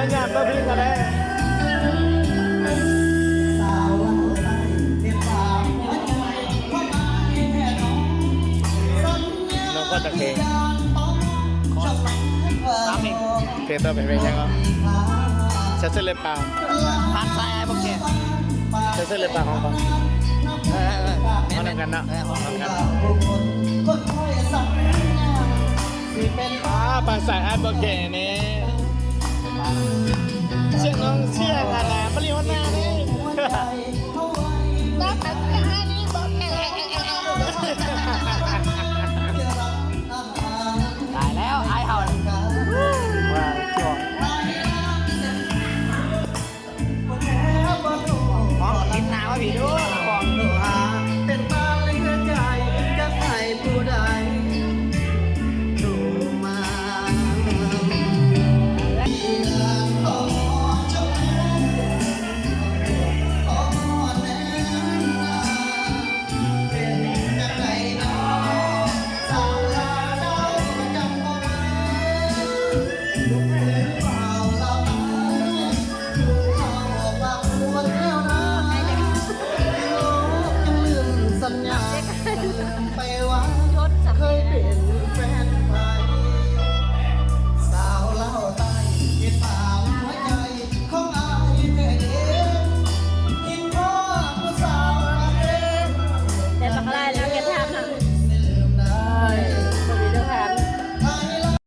Nyob pab phib ko dab. Nov koj tau qhia. Qhia tau pem pem yog ko. Xav xwb li pas. Xav xwb li pas hov ko. Hov no nkag no. Pas xaim advocate ne. Xiaj no xiaj has tas pab li ua na ne.